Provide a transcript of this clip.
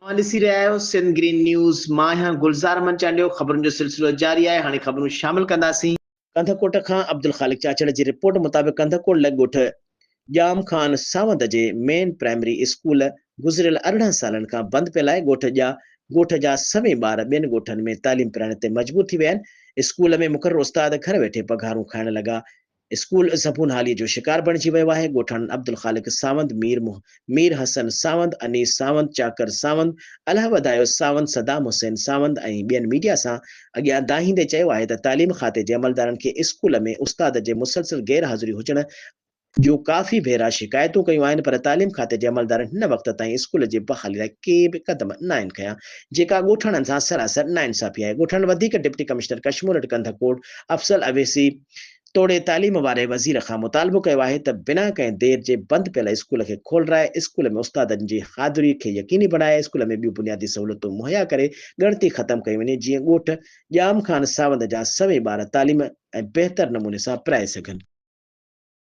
اوهان ڏسي رهيا آهيو سنڌ گرين نيوز، مان آهيان گلزار احمد چانڊيو، خبرن جو سلسلو جاري آهي، هاڻي خبرون شامل ڪنداسين. ڪنڌڪوٽ کان عبدالخالق چاچڙ جي رپورٽ مطابق ڪنڌڪوٽ لڳ ڳوٺ ڄام خان ساوند جي مين پرائمري اسڪول گذريل 18 سالن کان بند پيل آهي، ڳوٺ جا ڳوٺ جا سوين ٻار ٻين ڳوٺن ۾ تعليم پرائڻ تي مجبور ٿي ويا آهن، اسڪول ۾ مقرر استاد گهر ويٺي پگهارون کائڻ لڳا، اسڪول زبون حاليء جو شڪار بڻجي ويو آهي، ڳوٺاڻن عبدالخالق ساوند، مير مير حسن ساوند، انيس ساوند، چاڪر ساوند، الهه وڌايو ساوند، صدام حسين ساوند ۽ ٻين ميڊيا سان اڳيان دانهيندي چيو آهي ته تعليم کاتي جي عملدارن کي اسڪول ۾ استاد جي مسلسل غير حاضري هجڻ جون ڪافي ڀيرا شڪايتون ڪيون آهن پر تعليم کاتي جي عملدارن هن وقت تائين اسڪول جي بحالي لاء ڪي به قدم ناهن کنيا جيڪا ڳوٺاڻن سان سراسر ناانصافي آهي ڳوٺاڻن وڌيڪ ڊپٽي ڪمشنر ڪشمور ڪنڌڪوٽ افضل اويسي توڙي تعليم واري وزير کان مطالبو ڪيو آهي ته بنا ڪنهن دير جي بند پيل اسڪول کي کولرائي اسڪول ۾ استادن جي حاضري کي يقيني بڻائي اسڪول ۾ ٻيون بنيادي سهولتون مهيا ڪري ڳڻتي ختم ڪئي وڃي جيئن ڳوٺ ڄام خان ساوند جا سوين ٻار تعليم ۽ بهتر نموني سان پرائي سگهن.